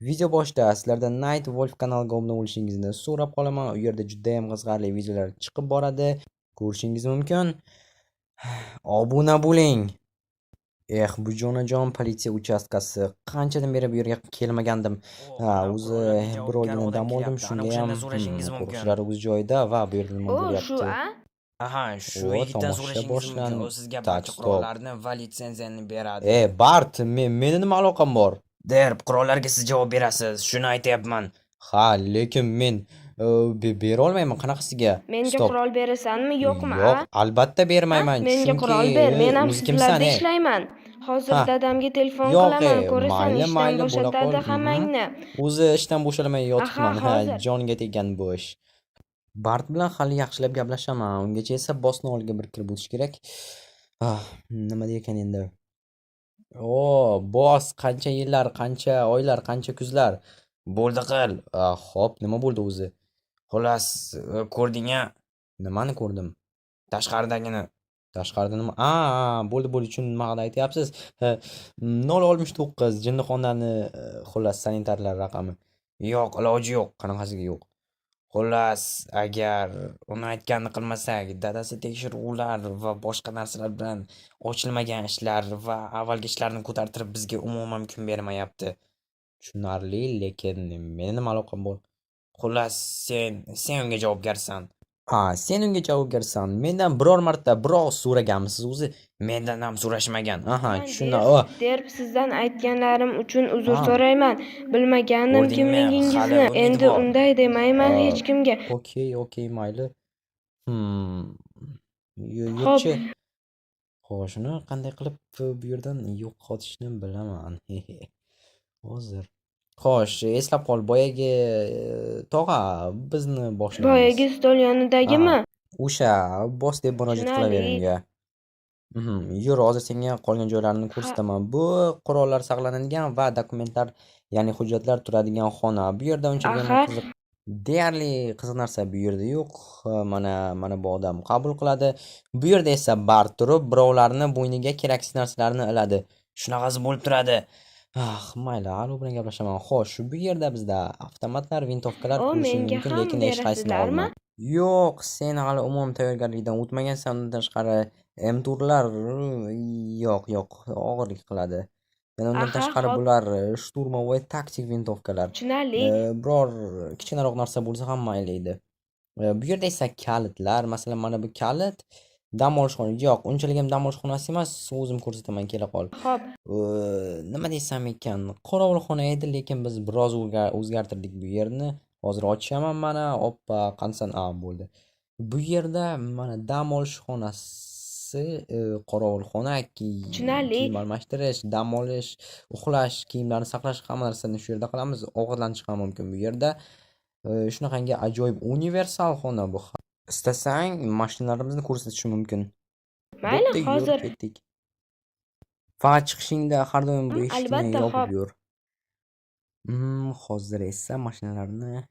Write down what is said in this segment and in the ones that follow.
Video boshida sizlardan Night Wolf kanaliga obuna bo'lishingizni so'rab qolaman. U yerda juda ham qiziqarli videolar chiqib boradi. Ko'rishingiz mumkin. Obuna bo'ling. Eh, bu jonajon politsiya uchastkasi. Qanchadan beri bu yerga kelmagandim. Ha, o'zi bir oygina dam oldim, shunda ham qo'riqchilar o'z joyida va bu yerda nima O, shu bo'lyapti? a? Aha, shu O, yigitdan tomosha so'rashingiz mumkin. boshlan. U sizga Так, barcha стоп. qurollarni va litsenziyani beradi. E, Bart, meni nima aloqam bor? Derp, qurollarga siz javob berasiz. Shuni aytyapman. Ha, lekin men bera olmayman qanaqasiga? Menga Стоп. qurol berasanmi, yo'qmi, Yo'q, a? albatta Ha? bermayman. Menga Chunki qurol ber, men ham o'zi kimsan, sizlarda e? ishlayman. Hozir Ha. dadamga telefon Yo'q, qilaman, e, ko'rasan, mayli, ishdan mayli, bo'la bo'shatadi qol. Hammangni. O'zi ishdan bo'shalamay yotibman. Aha, Ha, hozir. jonga tegan bu ish. Bart bilan hali yaxshilab gaplashaman. Ungacha esa bossni oldiga bir kirib o'tish kerak. Ah, nima ekan endi? O, boss, qancha yillar, qancha oylar, qancha kuzlar. Bo'ldi qil. Ah, xo'p, nima bo'ldi o'zi? Xullas, ko'rding-a? Nimani ko'rdim? Tashqaridagini. Tashqarida nima? A, bo'ldi, bo'ldi, tushundim nima haqida aytyapsiz. Ha, 069 jinnixonani, xullas, sanitarlar raqami. Yo'q, iloji yo'q. Qanaqasiga yo'q? Xullas, agar uni aytganini qilmasak, dadasi tekshiruvlar va boshqa narsalar bilan ochilmagan ishlar va avvalgi ishlarni ko'tartirib bizga umuman kun bermayapti. Tushunarli, lekin meni nima aloqam bor? Xullas, sen unga javobgarsan. Ha, sen unga javobgarsan. Mendan biror marta bir og'iz so'raganmisiz o'zi? Mendan ham so'rashmagan. Aha, Man tushundim. Derp, Derp, sizdan aytganlarim uchun uzr Ha. so'rayman. Bilmagandim Ko'rdingmi? kimligingizni. Hali umid Endi bor. unday demayman Ah, hech kimga. Okey, mayli. Xo'p. Yurchi. Xo'sh, uni qanday qilib bu yerdan yo'qotishni bilaman. Hozir. Xo'sh, eslab qol, boyagi tog'a bizni boshlig'imiz. Boyagi stol yonidagimi? Ha, o'sha boss deb murojaat qilaver Tushunarli. unga. Yur, hozir senga qolgan joylarni Ha. ko'rsataman. Bu qurollar saqlanadigan va dokumentlar, ya'ni hujjatlar turadigan xona. Bu yerda unchalik ham qiziq, deyarli qiziq narsa bu yerda yo'q. Mana bu odam qabul qiladi. Bu yerda esa Bart turib, birovlarni bo'yniga keraksiz narsalarni iladi. Shunaqasi bo'lib turadi. Ah, mayli, hali u bilan gaplashaman. Xo'sh, bu yerda bizda avtomatlar, vintovkalar O, ko'rishing menga mumkin, ham lekin hech qaysini berasizlarmi? olma. Yo'q, sen hali umuman tayyorgarlikdan o'tmagansan. Undan tashqari M4lar yo'q, yo'q, og'irlik qiladi. Yana undan tashqari Xo'p. bular штурмовой taktik vintovkalar. Tushunarli. Biror kichkinaroq narsa bo'lsa ham mayli edi. Bu yerda esa kalitlar, masalan, mana bu kalit dam olish xona. Yo'q, unchalik ham dam olish xonasi emas, o'zim ko'rsataman, kela qol. Xo'p. Nima desam ekan, qorovulxona edi, lekin biz biroz o'zgartirdik bu yerni. Hozir ochaman mana, oppa, qansan, a, bo'ldi. Bu yerda mana dam olish xonasi, qorovulxona, Tushunarli. kiyim almashtirish, dam olish, uxlash, kiyimlarni saqlash, hamma narsani shu yerda qilamiz. Ovqatlanish ham mumkin bu yerda. Shunaqangi ajoyib universal xona bu. Istasang, mashinalarimizni ko'rsatishim mumkin. Mayli, Bo'pti, yur, hozir. ketdik. Faqat chiqishingda har doim bu eshikni Albatta, yopib xo'p. yur. Hozir esa mashinalarni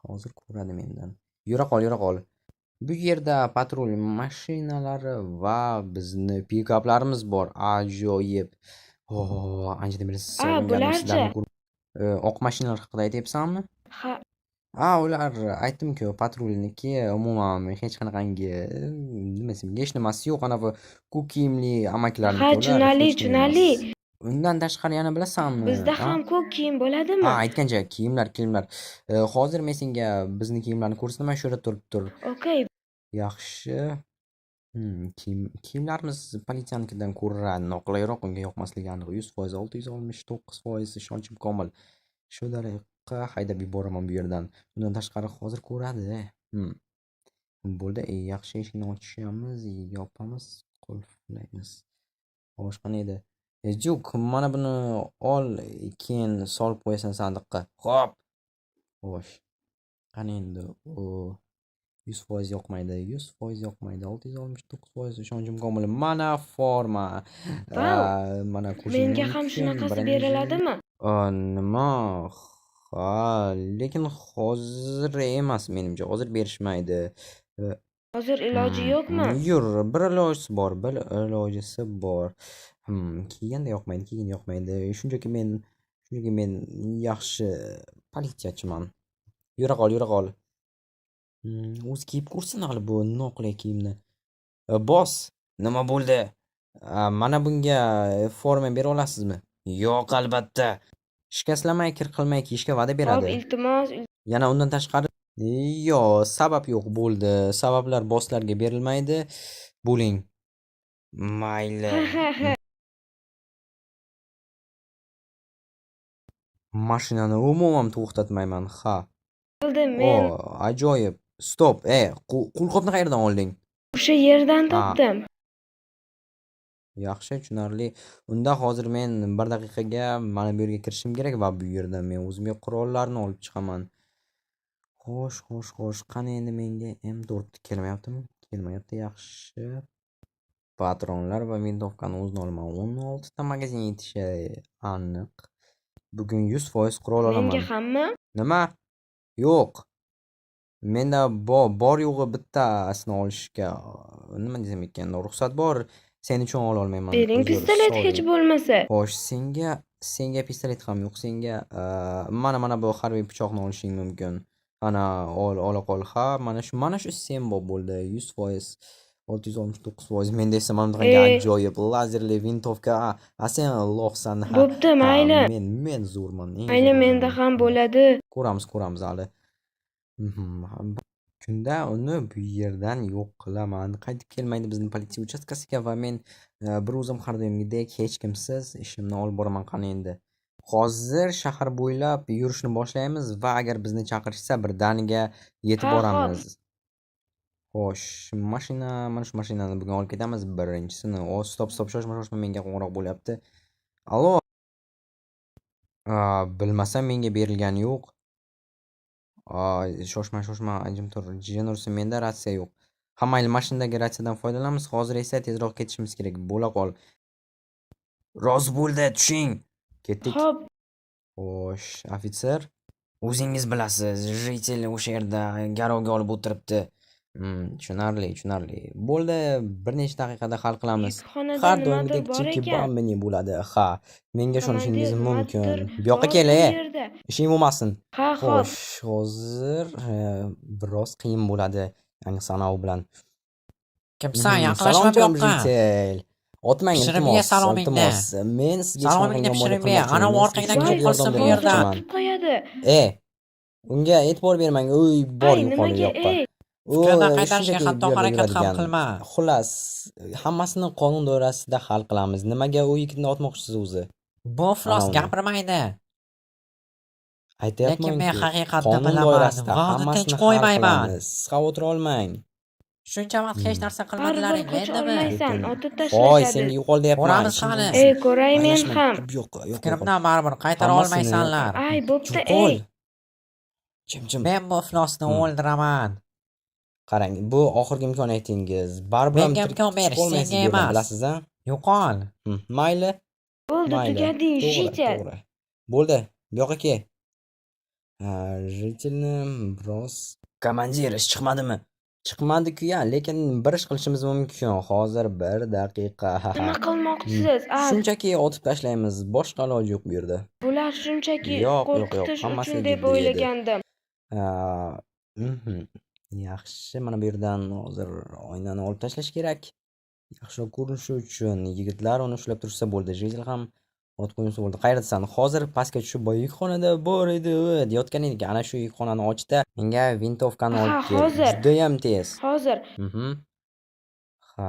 hozir ko'radi mendan. Yura qol, yura qol. Bu yerda patrul mashinalari va bizni pikaplarimiz bor. Ajoyib. Oh, anchadan beri A, sog'ingandim bularchi? sizlarni ko'rib. Oq mashinalar haqida aytyapsanmi? Ha. A, ular aytdim-ku, patrulniki umuman hech qanaqangi, nima desam, hech nimasi yo'q. Anavi ko'k kiyimli Ha, amakilarniki ular, tushunarli, hech nima tushunarli. emas. Undan tashqari yana bilasanmi? Bizda A? ham ko'k kiyim bo'ladimi? Ha, aytgancha, kiyimlar, kiyimlar. Hozir men senga bizni kiyimlarni ko'rsataman, shu yerda turib tur. Okey. Yaxshi. Kiyimlarimiz politsiyanikidan ko'ra noqulayroq, unga yoqmasligi aniq. 100%, 669% ishonchim komil. Shu tariqa haydab yuboraman bu yerdan. Undan tashqari hozir ko'radi. Bo'ldi, yaxshi, eshikni ochamiz, yopamiz, qulflaymiz. Xo'sh, qani edi? Juk, mana buni ol, keyin solib qo'yasan sandiqqa. Xo'p. Xo'sh. Qani endi u 100% yoqmaydi, 100% yoqmaydi, 669% ishonchim komil. Mana forma. Vau! Mana ko'rishingiz Menga ham mumkin. shunaqasi Birinchi beriladimi? Nima? Ha, lekin hozir emas menimcha, hozir berishmaydi. Hozir iloji yo'qmi? Yur, bir ilojisi bor, bir ilojisi bor. Kiyganda yoqmaydi, keyin yoqmaydi. Shunchaki men Chunki men yaxshi politsiyachiman. Yura qol, yura qol. O'zi kiyib ko'rsin hali bu noqulay kiyimni. Boss, Nima bo'ldi? Mana bunga forma bera olasizmi? Yo'q, albatta. Shikastlamay, kir qilmay kiyishga va'da Xo'p, beradi. iltimos, Yana undan tashqari, yo'q, sabab yo'q bo'ldi. Sabablar bosslarga berilmaydi. Bo'ling. Mayli. Ha ha ha. Mashinani umuman to'xtatmayman, ha. Bo'ldi, O, men ajoyib. Stop, ey, qo'lqopni qayerdan olding? o'sha yerdan Ha. topdim. Yaxshi, tushunarli. Unda hozir men bir daqiqaga mana bu yerga kirishim kerak va bu yerdan men o'zimga qurollarni olib chiqaman. Xo'sh, xo'sh, xo'sh. Qani endi menga M4 kelmayaptimi? Kelmayapti, yaxshi. Patronlar va vintovkani o'zini olaman. 16 ta magazin yetishi aniq. Bugun 100% qurol Menga olaman. hammi? Nima? Yo'q. Menda bor yo'g'i bittasini olishga, nima desam ekan, ruxsat bor. Sen uchun ola olmayman. Bering Uzr, pistolet sorry. hech bo'lmasa. Xo'sh, senga pistolet ham yo'q. Senga mana bu harbiy pichoqni olishing mumkin. Ana, ol, ola qol. Ha, mana shu senbop bo'ldi. 100%, 669%. Menda esa mana bunaqangi ajoyib lazerli vintovka. A sen loxsan. Ha. Bo'pti, Ha, mayli. men zo'rman, eng Mayli, zo'ri menda men. ham bo'ladi. Ko'ramiz, ko'ramiz hali. Kunda uni bu yerdan yo'q qilaman. Qaytib kelmaydi bizni politsiya uchastkasiga va men bir o'zim har doimgidek hech kimsiz ishimni olib boraman qani endi. Hozir shahar bo'ylab yurishni boshlaymiz va agar bizni chaqirishsa birdaniga yetib Ha, xo'p. boramiz. Xo'sh, mashina, mana shu mashinani bugun olib ketamiz birinchisini. O, stop, stop, shoshma, shoshma, menga qo'ng'iroq bo'lyapti. Allo. Bilmasam menga berilgani yo'q. Shoshma, shoshma, jim tur. Jin ursin, menda ratsiya yo'q. Ha, mayli, mashinadagi ratsiyadan foydalanamiz. Hozir esa tezroq ketishimiz kerak. Bo'la qol. Rozi bo'ldi, tushing. Ketdik. Xo'p. Xo'sh, ofitser. O'zingiz bilasiz, житель o'sha yerda garovga olib o'tiribdi. Tushunarli, tushunarli. Bo'ldi, bir necha daqiqada hal qilamiz. Yukxonada Har nimadir doimgidek bor chiki ekan. bambini bo'ladi. Ha, menga ishonishingiz Komandir, mumkin. nimadir Bu yoqqa bor kel, bu ey. yerda. Ishing bo'lmasin. Ha, xo'p. Xo'sh, hozir biroz qiyin bo'ladi, ya'ni sanovi bilan. Kimsan? Yaqinlashma Salom bu yoqqa. житель. Otmang, Pishirib ye iltimos, salomingni. iltimos. Men sizga hech qanaqa Salomingni yomonlik pishirib ye. qilmoqchi Anavi emasman. orqangdan Sizga kelib yordam qolsin bu yerdan. bermoqchiman. Otib qo'yadi. E, unga e'tibor bermang. Uy, bor Ay, yo'qol nimaga, u yoqqa. ey? U Fikrimdan qaytarishga shunchaki hatto bu yerda harakat ham yuradigan. qilma. Xullas, hammasini qonun doirasida hal qilamiz. Nimaga u yigitni otmoqchisiz o'zi? Bu iflos Ana uni. gapirmaydi. Aytyapman-ku, Lekin men haqiqatni qonun bilaman doirasida va uni tinch hammasini hal qo'ymayman. qilamiz. Siz xavotir olmang. Shuncha vaqt hech narsa Baribir qilmadilaring, qocha endimi? olmaysan, Lekin otib Voy, tashlashadi. senga yo'qol deyapman. Ko'ramiz Ishing hali. bo'lmasin. Ey, ko'ray men Aralashmang. ham. Bu yoqqa, yo'q, yo'q. Fikrimdan baribir qaytara Hammasini olmaysanlar. Ay, bo'pti, Yo'qol. ey. Jim, jim. Men bu iflosni o'ldiraman. Qarang, bu oxirgi imkoniyatingiz. Baribir ham Menga tirik imkon berish chiqolmaysiz senga bu yerdan, emas. bilasiz-a? Yo'qol. Mayli. Bo'ldi, Mayli. tugading, To'g'ri, житель. to'g'ri. Bo'ldi, bu yoqqa kel. Ha, житель ni biroz Komandir, ish chiqmadimi? Chiqmadi-ku-ya, lekin bir ish qilishimiz mumkin. Hozir bir daqiqa. Nima qilmoqchisiz? A, Shunchaki otib tashlaymiz, boshqa iloji yo'q bu yerda. bular shunchaki Yo'q, yo'q, yo'q, qo'rqitish hammasi uchun deb jiddiy edi. o'ylagandim. Ha, Yaxshi, mana bu yerdan hozir oynani olib tashlash kerak. Yaxshiroq ko'rinishi uchun yigitlar uni ushlab turishsa bo'ldi. Житель ham otib qo'yilsa bo'ldi. Qayerdasan? Hozir pastga tushib boya yukxonada bor edi, deyotgan edik. Ana shu yukxonani ochda menga vintovkani Ha, olib kel. hozir. Judayam tez. Hozir. Ha,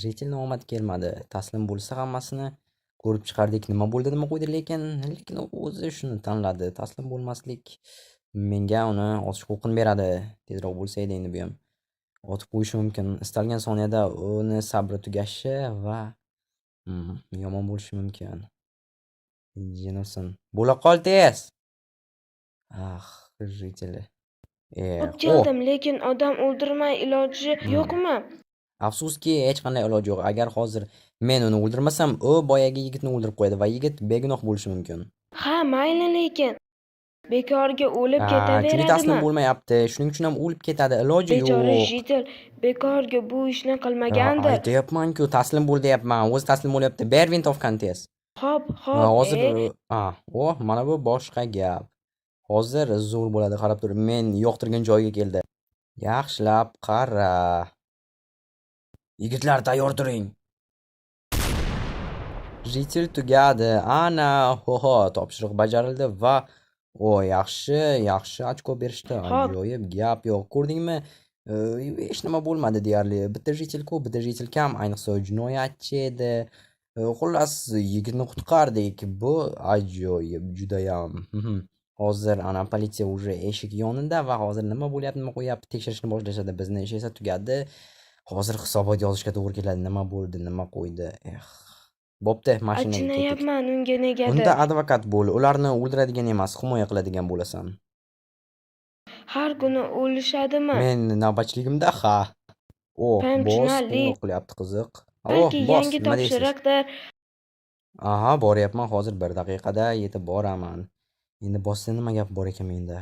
житель ni omadi kelmadi. Taslim bo'lsa hammasini ko'rib chiqardik. Nima bo'ldi, nima qo'ydi, lekin u o'zi shuni tanladi. Taslim bo'lmaslik menga uni otish huquqini beradi. Tezroq bo'lsa edi endi bu ham. Otib qo'yishi mumkin. Istalgan soniyada uni sabri tugashi va yomon bo'lishi mumkin. Jin ursin. Bo'la qol tez. Ah, житель. Olib O. keldim, lekin odam o'ldirmay iloji yo'qmi? Afsuski, hech qanday iloji yo'q. Agar hozir men uni o'ldirmasam, u boyagi yigitni o'ldirib qo'yadi va yigit begunoh bo'lishi mumkin. Ha, mayli lekin bekorga o'lib Ha, chunki taslim ketaveradimi? bo'lmayapti. Shuning uchun ham o'lib ketadi. Iloji Bechora yo'q. житель bekorga bu ishni qilmagandir. Aytyapman-ku, taslim bo'l deyapman. O'zi taslim bo'lyapti. Ber vintovkani tez. Xo'p, Ha, xo'p, hozir e. a, oh, mana bu boshqa gap. Hozir zo'r bo'ladi, qarab tur. Men yoqtirgan joyga keldi. Yaxshilab qara. Yigitlar, tayyor turing. Житель tugadi. Ana, ho-ho, topshiriq bajarildi va o, yaxshi, yaxshi ochko berishdi. Xo'p. Ajoyib, gap yo'q. Ko'rdingmi? Hech nima bo'lmadi deyarli. Bitta житель ko'p, bitta житель kam, ayniqsa jinoyatchi edi. Xullas, yigitni qutqardik. Bu ajoyib, judayam. Hozir ana politsiya уже eshik yonida va hozir nima bo'lyapti, nima qo'yapti tekshirishni boshlashadi. Bizni ish esa tugadi. Hozir hisobot yozishga to'g'ri keladi. Nima bo'ldi, nima qo'ydi. Eh. Bo'pti, mashinaga ketdik. Achinayapman unga negadir. Unda advokat bo'l. Ularni o'ldiradigan emas, himoya qiladigan bo'lasan. Har kuni o'lishadimi? Men navbatchiligimda ha. O, Pam, boss tushunarli. qo'ng'iroq qilyapti, qiziq. O, Balki boss, yangi nima deysiz? topshiriqdir. Aha, boryapman hozir 1 daqiqada yetib boraman. Endi bossda nima gap bor ekan menda?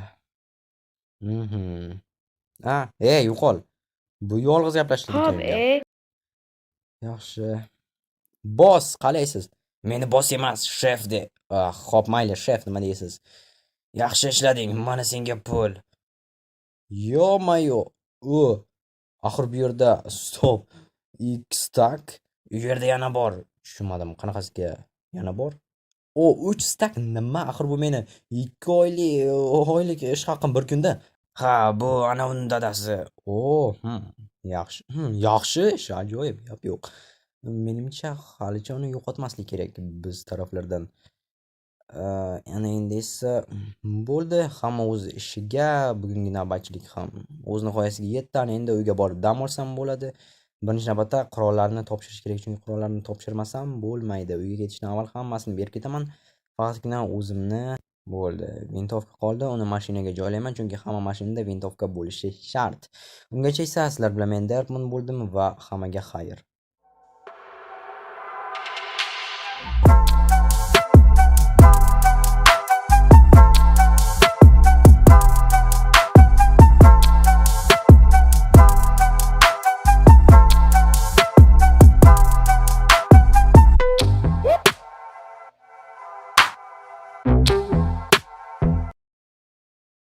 A, ey, yo'qol. Bu yolg'iz gaplashdik Xo'p, ekan gap. e. Yaxshi. Boss, qalaysiz? Meni boss emas, shef de. Ah, xo'p, mayli, shef, nima deysiz? Yaxshi ishlading, mana senga pul. Ё-моё! U, axir bu yerda стоп. X так. U yerda yana bor. Tushunmadim, qanaqasiga yana bor? O, 3 стак nima? Axir bu meni 2 oylik ish haqim bir kunda. Ha, bu ana uni dadasi. O, yaxshi. Yaxshi ish, ajoyib, gap yo'q. Menimcha, halicha uni yo'qotmaslik kerak biz taraflardan. Ana endi esa bo'ldi, hamma o'z ishiga, bugungi navbatchilik ham o'z nihoyasiga yetdi. Ana endi uyga borib dam olsam bo'ladi. Birinchi navbatda qurollarni topshirish kerak, chunki qurollarni topshirmasam bo'lmaydi. Uyga ketishdan avval hammasini berib ketaman. Faqatgina o'zimni bo'ldi. Vintovka qoldi, uni mashinaga joylayman, chunki hamma mashinada vintovka bo'lishi shart. Ungacha esa sizlar bilan men Dertman bo'ldim va hammaga xayr.